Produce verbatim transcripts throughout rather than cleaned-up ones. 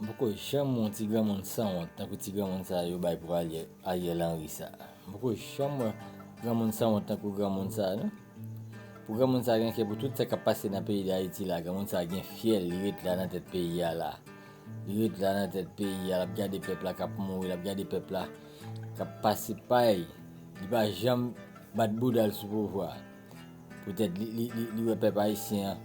Poko janm wè yon ti granmoun sanwont tankou ti granmoun sa yo bay pou Ariel, Ariel Henry sa. Poko janm wè granmoun sanwont tankou granmoun sa non. Pou granmoun sa gen kè pou tout sa k ap pase nan peyi Dayiti la, granmoun sa gen fyèl, li ret la nan tèt peyi a la. Li ret la nan tèt peyi a, l ap gade pèp la k ap mouri, l ap gade pèp la k ap pase pay. Li pa janm bat bouda l sou pouvwa. Poutèt li, li, li, li wè pèp ayisyen an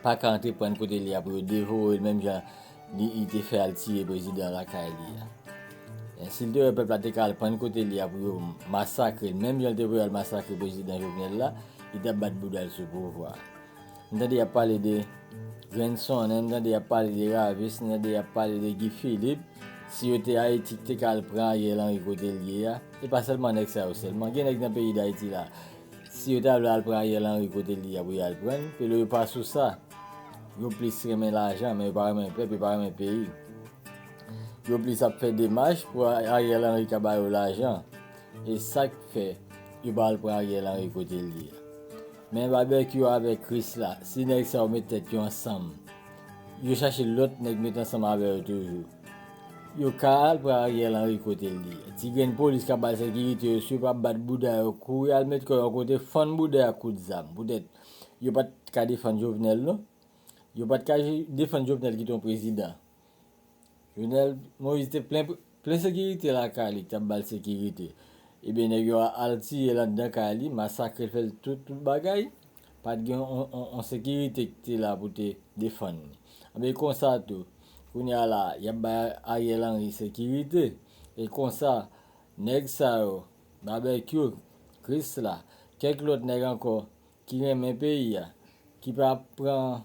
pa ka antreprann kote li a pou yo devore l menm jan li, li te fè al tiye prezidan lakay li a. E si l te wè pèp la te ka al prann kote li a pou yo masakre l menm jan l te voye al masakre prezidan Jovenel la, li t ap bat bouda l sou pouvwa. M tande y ap pale de Grandson, m tande y ap pale de Ravis, m tande y ap pale de Guy Philippe. Si yo te Ayiti, ki te ka al pran Ariel Henry kote l ye a. E pa sèlman nèg sa yo sèlman. Gen nèg nan peyi Dayiti la. Si yo ta vle al pran Ariel Henry kote l ye a pou y al pran l, pelo yo pa sou sa. Yo plis renmen lajan, men yo pa renmen pèp, yo pa renmen peyi. Yo plis ap fè demach pou Ariel Henry ka ba yo lajan. E sa k fè yo pa al pran Ariel Henry kote l ye a. Men Babekyou avèk Krisla, si nèg sa yo met tèt yo ansanm, yo chache lòt nèg met ansanm avè yo toujou. Yo ka al pran Ariel Henry kote l ye. Ti grenn polis k ap bay sekirite yo, si yo pa bat bouda yo, kouri al met kò yo yon kote, fann bouda yo ak kout zam. Poutèt yo pa t ka defann Jovenel non. Yo pa t ka defann Jovenel ki te yon prezidan. Jovenel Moïse te plen, plen sekirite lakay li, ki t ap ba l sekirite. Ebyen, nèg yo al tiye l anndan kay li, masakre l, fè l tout, tout bagay. Pa t gen on, on, on sekirite ki te la pou te defann li. Anben, konsa tou, kounye a la, y ap bay Ariel Henry sekirite. E konsa, nèg sa yo, Babekyou, Krisla, kèk lòt nèg ankò, ki renmen peyi a, ki pa pran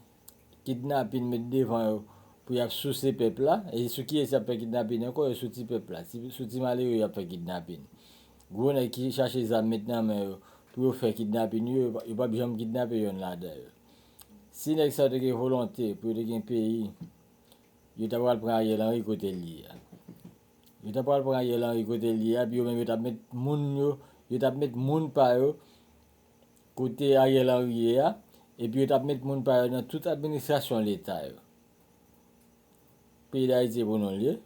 kidnapin met devan yo pou y ap souse pèp la, e sou kiyès y ap fè kidnapin ankò? E sou ti pèp la, ti, sou ti malere y ap fè kidnapin. Gwo nèg ki chache zam met nan men yo pou yo fè kidnapin yo, yo p ap janm kidnape yonn ladan yo. Si nèg sa yo te gen volonte pou yo te gen peyi, yo ta pral pran Ariel Henry kote l ye a. Yo ta pral pran Ariel Henry kote l ye a, epi yo menm yo t ap met moun yo, yo t ap met moun pa yo kote Ariel Henry ye a, epi yo t ap met moun pa yo nan tout administrasyon leta yo. Peyi Dayiti se pou nou l ye,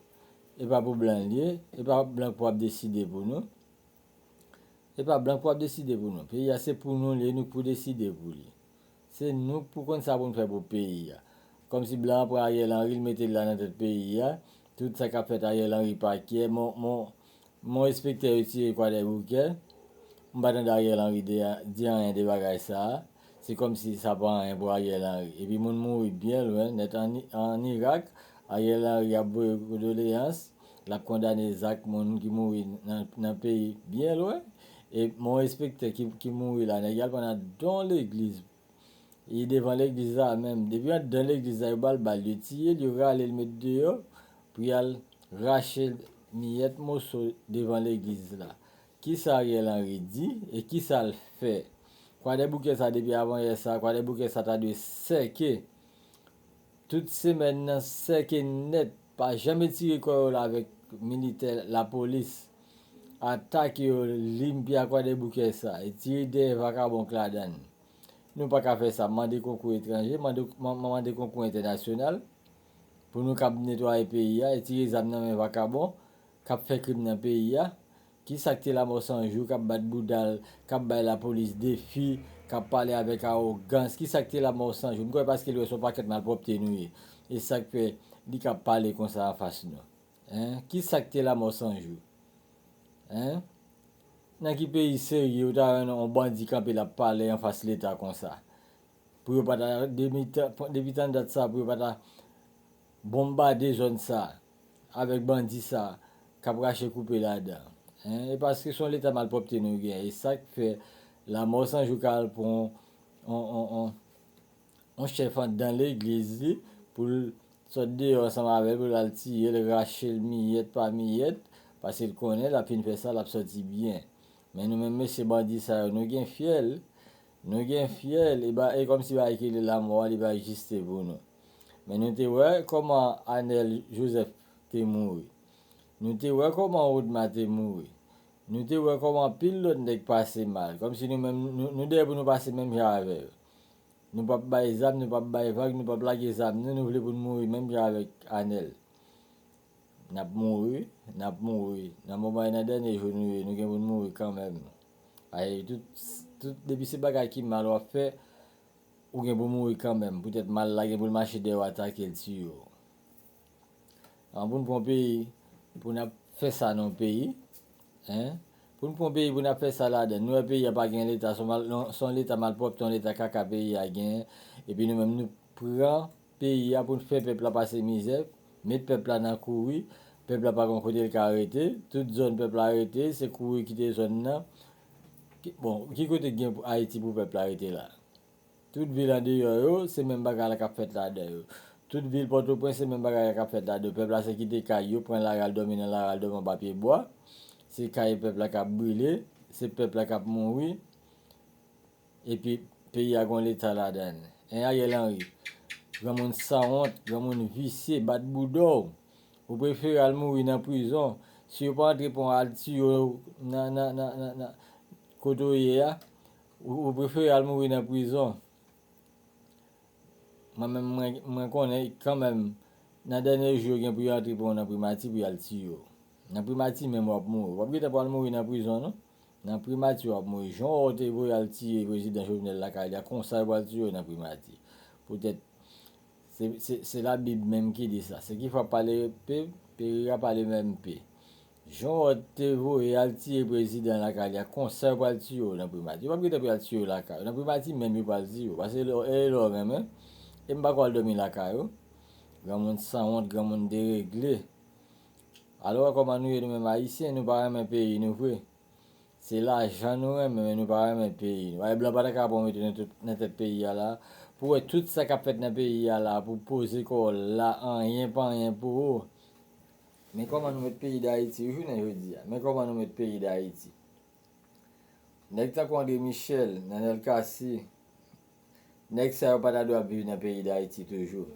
e pa pou blan l ye, e pa blan k pou ap deside pou nou. E pa blan k pou ap deside pou nou. Peyi a se pou nou l ye, nou k pou deside pou li. Se nou k pou konn sa pou n fè pou peyi a. Kòmsi blan an pran Ariel Henry, l mete l la nan tèt peyi a. Tout sa k ap fèt Ariel Henry pa kyè. Mon, mon, mon enspektè yo tiye Kwadèboukè. M pa tande Ariel Henry de, di anyen de bagay sa a. Se kòmsi sa pa anyen pou Ariel Henry. Epi moun mouri byen lwen nèt an, an Irak. Ariel Henry ap voye kondoleyans. L ap kondane zak moun ki mouri nan, nan peyi byen lwen. E mon enspektè ki, ki mouri la, nèg y al pran nan don legliz. E devan legliz la menm. Depi anndan legliz la, yo ba l bal, yo tiye l, yo rale l met deyò pou y al rache l miyèt moso devan legliz la. Kisa Ariel Henry di e kisa l fè? Kwadèboukè sa, depi avanyè sa, Kwadèboukè sa ta dwe sèke. Tout semèn nan sèke nèt, pa janm etire kò yo la avèk militè lapolis. Atake yo limpya Kwadèboukè sa, etire dèyè vakabon k ladan l. Nou pa ka fè sa, mande konkou etranje, mande, man- mande konkou entènasyonal pou nou kab netwaye peyi a, etire zam nan men vakabon k ap fè krim nan peyi a. Kisa k te Lanmò San Jou k ap bat bouda l, k ap bay lapolis defi, k ap pale avèk awogans? Kisa k te Lanmò San Jou? M kwè paske l wè se yon pakèt malpwòpte nou ye. E sa k fè li ka pale konsa anfas nou. Hein? Kisa k te Lanmò San Jou? Hein? Nan ki peyi serye ou ta wè yon bandi kanpe l ap pale anfas Leta konsa? Pou yo pa ta, depi tan, depi tan dat sa, pou yo pa ta bonbade zòn sa avèk bandi sa k ap rache koupe ladan. Hein? E paske se yon leta malpwòpte nou gen. E sa k fè Lanmò San Jou ka al pran yon, yon, yon, yon chèf anndan legliz li pou l sot deyò ansanm avè l, pou l al tiye l, rache l miyèt pa miyèt, paske l konnen l ap fin fè sa, l ap sòti byen. Men nou menm mesye bandi sa yo, nou gen fyèl, nou gen fyèl, e ba, e kòmsi bagay ki rele lanmò a, li pa egziste pou nou. Men nou te wè kòman Anèl Jozèf te mouri. Nou te wè kòman Wodma te mouri. Nou te wè kòman anpil lòt nèg pase mal. Kòmsi nou menm, nou, nou dèyè pou nou pase menm jan avè yo. Nou p ap bay zam, nou p ap bay vag, nou p ap lage zam nou, nou vle pou n mouri menm jan avèk Anèl. N ap mouri, n ap mouri. Nan moman e nan dènye jou nou ye, nou gen pou n mouri kanmenm. Ay, tout, tout, depi se bagay ki mal w ap fè, ou gen pou mouri kanmenm. Poutèt mal la gen pou l mache dèyè w atake l, tiye w. An, pou n pran peyi, pou n ap fè sa nan peyi, en? Pou n pran peyi, pou n ap fè sa ladan. Nou wè peyi a pa gen leta, se yon mal-, non, se yon leta malpwòpte, yon leta kaka peyi a genyen. Epi nou menm, nou pran peyi a pou n fè pèp la pase mizè, met pèp la nan kouri, pèp la pa gen kote l ka rete, tout zòn pèp la rete, se kouri kite zòn nan. Ki, bon, ki kote k gen pou Ayiti pou pèp la rete la? Tout vil andeyò yo, se menm bagay la k ap fèt ladan yo. Tout vil Pòtoprens, se menm bagay la k ap fèt ladan yo. Pèp la se kite kay yo, pran lari al dòmi nan lari, al dòmi anba pye bwa. Se kay pèp la k ap brile, se pèp la k ap mouri. Epi, peyi a gon leta ladan l. En, Ariel Henry, granmoun sanwont, granmoun visye, bat bouda w. Ou prefere al mouri nan prizon. Si yo pa antre pran al tiye w nan, nan, nan, nan, nan kote w ye a, ou, ou prefere al mouri nan prizon. Mwen menm, mwen, mwen konnen kanmenm, nan dènye jou, yo gen pou yo antre pran w nan primati pou y al tiye w. Nan primati menm, w ap mouri. W ap gentan pral mouri nan prizon, non? Nan primati, w ap mouri. Jan w te voye al tiye prezidan Jovenel lakay li a, konsa yo pral tiye w nan primati. Poutèt, se, se, se Labib menm ki di sa. Se ki fwa pale pe, peri a pale menm pe. Jan w te voye al tiye prezidan lakay li a, konsa yo pral tiye w nan primati. Yo p ap gentan pou y al tiye w lakay ou. Nan primati menm yo pral tiye w. Paske e lè, e lè w renmen, e m pa kwè w al dòmi lakay ou. Granmoun sanwont, granmoun deregle. Alò, kòman nou ye nou menm Ayisyen, nou pa renmen peyi nou vre. Se lajan nou renmen, men nou pa renmen peyi nou. Ay, blan pa ta ka pran mete nan tout, nan tèt peyi a la. Pou wè tout sa k ap fèt nan peyi a la, pou poze kò w la, anyen pa anyen pou ou. Men kòman nou met peyi Dayiti, wi, jounen jodi a. Men kòman nou met peyi Dayiti. Nèg tankou André Michel, Nanel Cassy, nèg sa yo pa ta dwe ap viv nan peyi Dayiti toujou.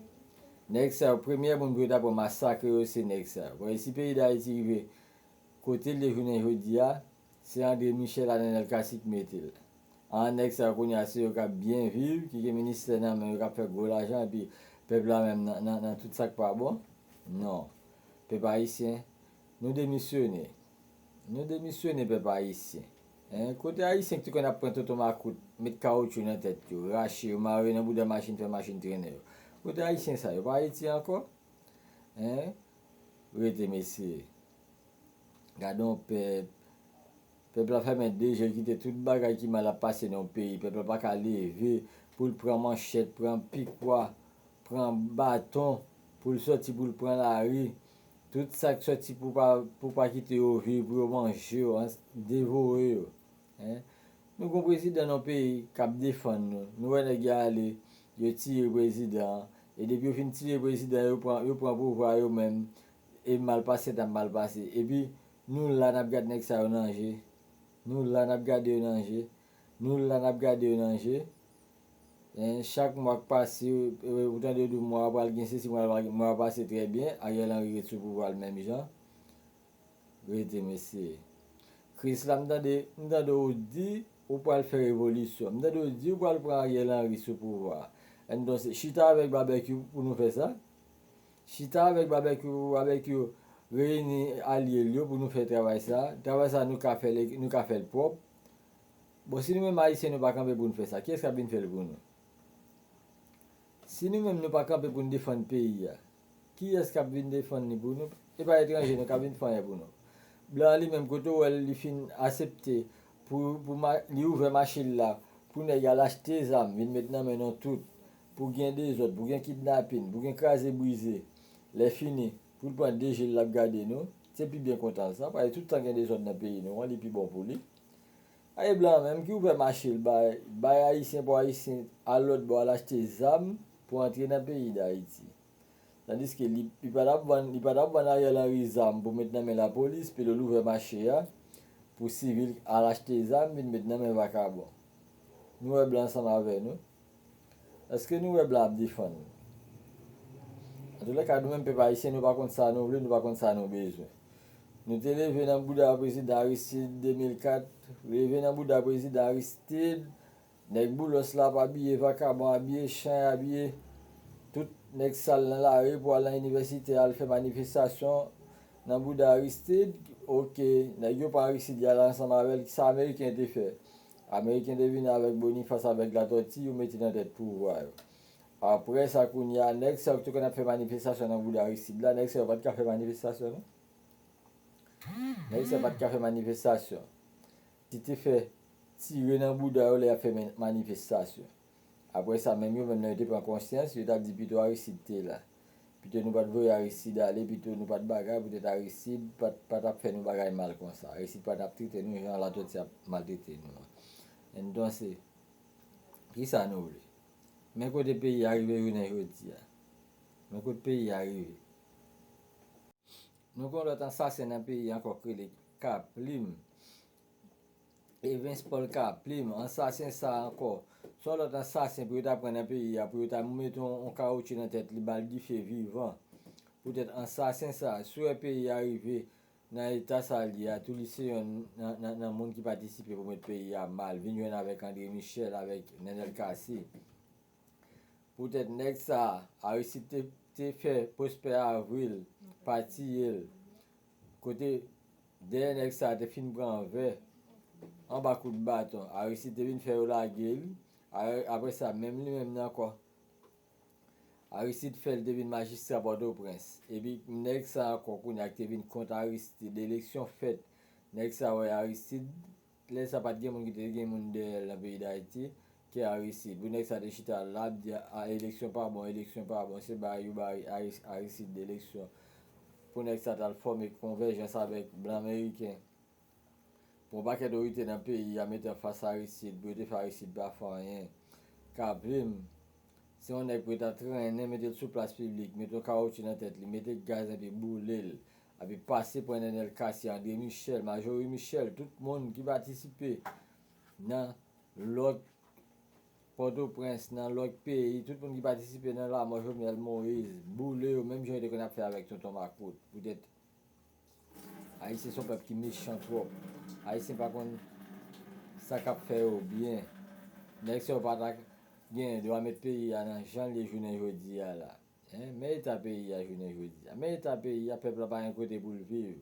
Nèg sa yo, premyè moun pou yo ta pran masakre yo, se nèg sa yo. Paske si peyi Dayiti rive kote l ye jounen jodi a, se André Michel ak Nanel Cassy ki mete l. An, nèg sa yo kounye a, se yo k ap byen viv, ki gen ministè nan men yo, k ap fè gwo lajan, epi pèp la menm nan, nan, nan tout sa k pa bon. Non. Pèp ayisyen, nou demisyone. Nou demisyone, pèp ayisyen. En, kote ayisyen ki te konn ap pran tonton makout, met kawotchou nan tèt yo, rache yo, mare yo nan bouda machin, fè machin trennen yo? Kote ayisyen sa yo? Pa Ayiti ankò? En? Rete, mesye. Gade yon pèp. Pèp la fèmen de je l, kite tout bagay ki mal ap pase nan yon peyi. Pèp la pa ka leve pou l pran manchèt, pran pikwa, pran baton, pou l sòti, pou l pran lari. Tout sa k sòti pou pa, pou pa kite yo viv, pou yo manje yo, an, devore yo. En? Nou gon prezidan nan peyi k ap defann nou. Nou wè nèg yo ale, yo tiye prezidan an. E depi yo fin tiye prezidan, yo pran, yo pran pouvwa yo menm. E mal pase t ap mal pase. Epi, nou la n ap gade nèg sa yo nan je. Nou la n ap gade yo nan je. Nou la n ap gade yo nan je. En, chak mwa k pase, e, ou tande yo di mwa a pral gen sesi, mwa a pral gen, mwa a pase trè byen, Ariel Henry ret sou pouvwa l menm jan. Rete, mesye. Krisla, m tande, m tande w di ou pral fè revolisyon. M tande w di ou pral pran Ariel Henry sou pouvwa a. Enben, se chita avèk Babekyou pou nou fè sa. Chita avèk Babekyou, Babekyou reyini alye l yo pou nou fè travay sa. Travay sa, nou ka fè l, nou ka fè l pwòp. Bon, si nou menm Ayisyen, nou pa kanpe pou n fè sa, kiyès k ap vin fè l pou nou? Si nou menm nou pa kanpe pou n defann peyi a, kiyès k ap vin defann li pou nou? E pa etranje nou k ap vin fè anyen pou nou. Blan an li menm, kote w wè l, li fin asepte pou, pou ma-, li ouvè mache l la pou nèg al achte zam, vin met nan men nou tout, pou gen dezòd, pou gen kidnapin, pou gen kraze brize. Lè fini, pou l pran de je l, l ap gade nou. Se pi byen kontan l sa, paske tout tan gen dezòd nan peyi nou an, li pi bon pou li. Ay, blan an menm ki ouvè mache l bay, bay Ayisyen pou Ayisyen al lòtbò al achte zam pou antre nan peyi Dayiti. Tandiske li, li pa t ap vann, li pa t ap vann Ariel Henry zam pou met nan men lapolis, pito l ouvè mache a pou sivil al achte zam, vin met nan men vakabon. Nou wè blan ansanm avè nou. Èske nou wè blan ap defann nou? Antoulèka, nou menm pèp ayisyen, nou pa konn sa nou vle, nou pa konn sa nou bezwen. Nou te leve nan bouda prezidan Aristide de mil kat, leve nan bouda prezidan Aristide, Nèg Boulos la ap abiye vakabon, abiye chay, abiye tout nèg sal nan lari pou al nan inivèsite, al fè manifestasyon nan bouda Aristide. Oke, nèg yo pran Aristide y al ansanm avè l, kisa Ameriken te fè? Ameriken te vin avèk Boniface, avèk Latòti, yo mete nan tèt pouvwa yo. Apre sa, kounye a, nèg sa yo ki te konn ap fè manifestasyon nan bouda Aristide la, nèg sa yo pa t ka fè manifestasyon, non. Nèg sa yo pa t ka fè manifestasyon. Ti te fè tire nan bouda yo lè y ap fè men-, manifestasyon. Apre sa, menm yo menm nan yo te pran konsyans, yo t ap di pito Aristide te la. Pito nou pa t voye Aristide ale, pito nou pa t bagay, poutèt Aristide pa t, pa t ap fè nou bagay mal konsa. Aristide pa t ap trete nou jan Latòti ap maltrete nou an. Entonse, kisa nou vle? Men kote peyi a rive jounen jodi a. Men kote peyi a rive. Nou gen yon lòt ansasen nan peyi a ankò k rele Kaplim. Evens Paul Kaplim, ansasen sa a ankò. Se yon lòt ansasen pou yo ta pran nan peyi a, pou yo ta mete yon, yon kawotchou nan tèt li, ba l dife vivan. Poutèt ansasen sa a, si w wè peyi a rive nan eta sa l ye a, tou li se yonn nan, nan, nan moun ki patisipe pou met peyi a mal. Vin jwenn avèk André Michel, avèk Nenel Cassy. Poutèt nèg sa a, Aristide te, te fè Prosper Avril pa tiye l. Kote dèyè nèg sa a te fin pran vè anba kout baton, Aristide te vin fè yo lage l. A-, apre sa, menm li menm nan ankò, Aristide fè l te vin majistra Pòtoprens. Epi nèg sa ankò kounye a ki te vin kont Aristide, eleksyon fèt. Nèg sa wè Aristide, lè sa pa t gen moun ki te gen moun dèyè l nan peyi Dayiti, ke Aristide. Pou nèg sa te chita la, ap di, a, eleksyon pa bon, eleksyon pa bon, se bagay yo ba Ari-, Aris-, Aristide de eleksyon. Pou nèg sa t al fòme konvèjans avèk blan ameriken. Pou yon pakèt otorite nan peyi a mete anfas Aristide, pou yo te fè Aristide pa fè anyen. Kaplim, se yon nèg pou yo ta trennen, mete l sou plas piblik, mete yon kawotchou nan tèt li, mete gaz epi boule l, epi pase pran Nenel Cassy, André Michel, Majorie Michel, tout moun ki patisipe nan lòk Pòtoprens, nan lòk peyi, tout moun ki patisipe nan lanmò Jovenel Moïse, boule yo, menm jan yo te konn ap fè avèk Tonton Makout. Poutèt Ayisyen se yon pèp ki mechan twòp. Ayisyen pa konn sa k ap fè yo byen. Nèg sa yo pa ta gen dwa met peyi a nan jan l ye jounen jodi a la. Hein? Men eta peyi a jounen jodi a. Men eta peyi a, pèp la pa gen kote pou l viv.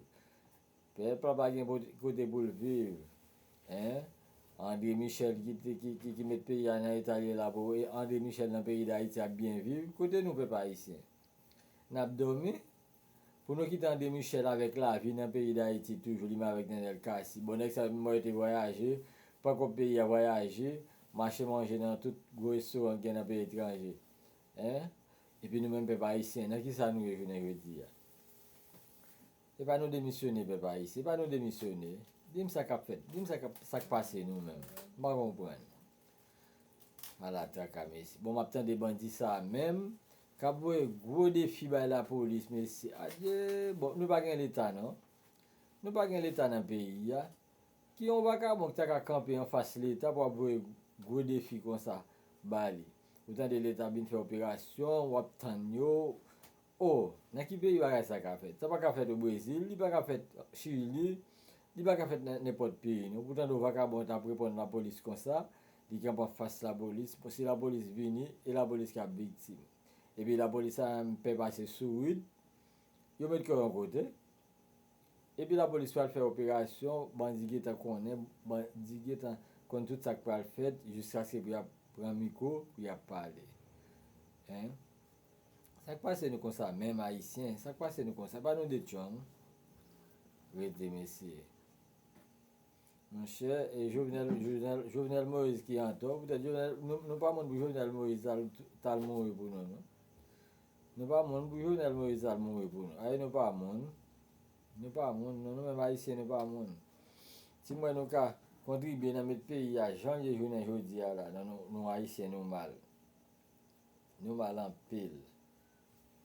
Pèp la pa gen pot-, kote pou l viv. Hein? André Michel ki, te- ki, ki, ki met peyi a nan eta l ye la pou e André Michel nan peyi Dayiti ap byen viv. Kote nou pèp ayisyen? N ap dòmi? Pou nou kite André Michel avèk lavi nan peyi Dayiti toujou, li menm avèk Nenel Cassy. Bon, nèg sa yo menm yo te vwayaje, pran kòb peyi a vwayaje, mache manje nan tout gwo restoran ki gen nan peyi etranje. Hein? Epi nou menm pèp ayisyen, nan kisa nou ye jounen jodi a? E pa nou demisyone, pèp ayisyen, e pa nou demisyone. Di m sa k ap fèt, di m sa k ap, sa k pase nou menm. M pa konprann. Ala traka, mesye. Bon, m ap tande bandi sa a menm, k ap voye gwo defi bay lapolis, mesye. Adye, bon, nou pa gen leta, non. Nou pa gen leta nan peyi a. Ki yon vakabon ki ta ka kanpe anfas leta pou ap voye gwo defi konsa ba li? Ou tande leta vin fè operasyon, w ap tann yo. O, nan ki peyi bagay sa ka fèt? Sa pa ka fèt o Brezil, li pa ka fèt Chili, li pa ka fèt nan nenpòt peyi, non. Pou tande yon vakabon t ap reponn lapolis konsa, li kanpe anfas lapolis. Si lapolis vini, e lapolis k ap viktim. Epi lapolis sa menm pè pase sou wout, yo met kò yon kote. Epi lapolis pral fè operasyon, bandi gentan konnen, bandi gentan konn tout sa k pral fèt, jiskaske pou y ap pran mikwo, pou y ap pale. Hein? Sa k pase nou konsa, menm ayisyen? Sa k pase nou konsa? Pa nou de tchon, non? Rete, mesye. Monchè, e Jovenel, Jovenel, Jovenel Moïse ki antò. Poutèt Jovenel, nou, nou pa moun pou Jovenel Moïse t al, t al mouri pou nou, non. Nou pa moun pou Jovenel Moïse t al mouri pou nou. Ay, nou pa moun. Nou pa moun, non, nou menm ayisyen, nou pa moun. Si m wè nou ka kontribye nan met peyi a jan l ye jounen jodi a la, non, nou, nou ayisyen, nou mal. Nou mal anpil.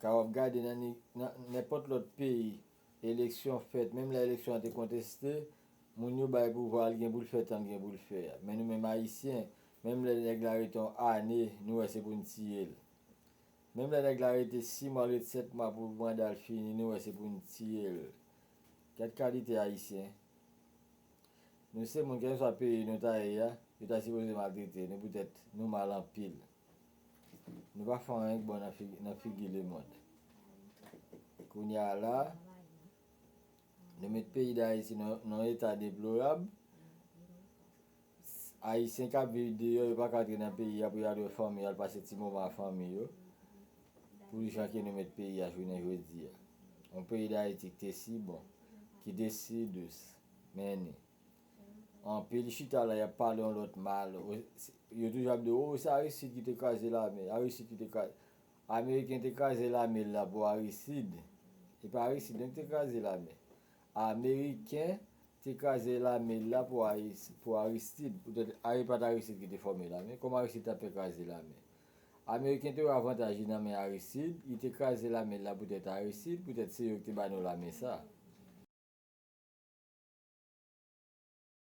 Ka w ap gade nan ni-, nan nenpòt lòt peyi, eleksyon fèt, menm lè eleksyon an te konteste, moun yo bay pouvwa a, l gen pou l fè tan l gen pou l fè a. Men nou menm ayisyen, menm lè nèg la rete yon ane, nou wè se pou n tiye l. Menm lè nèg la rete sis mwa, l rete sèt mwa pou manda l fini, nou wè se pou n tiye l. Gad kalite ayisyen. Nou se moun, kèlkeswa peyi nou ta ye a, Yo ta sipoze maltrete nou poutèt nou mal anpil. Nou pa fè anyen k bon nan figi, nan figi lemonn. Kounye a la, nou met peyi Dayiti nan nan yon eta deplorab. Ayisyen k ap viv deyò, yo pa ka antre nan peyi a pou y al wè fanmi yo, al pase ti moman ak fanmi yo, pou jan ke nou met peyi a jounen jodi a. Yon peyi Dayiti ki te si bon, ki te si dous, men ni. Anpil chita la, y ap pale yon lòt mal. Yo toujou ap di, o, se Aristide ki te kraze lame, Aristide ki te kraze. Ameriken te kraze lame l la pou Aristide. E pa Aristide non ki te kraze lame. Ameriken te kraze lame l la pou Aris- pou Aristide. Poutèt e pa t Aristide ki te fòme lame. Kòman Aristide t ap fè kraze lame? Ameriken te wè avantaj li nan men Aristide, li te kraze lame l la poutèt Aristide, poutèt se yo ki te ba nou lame sa.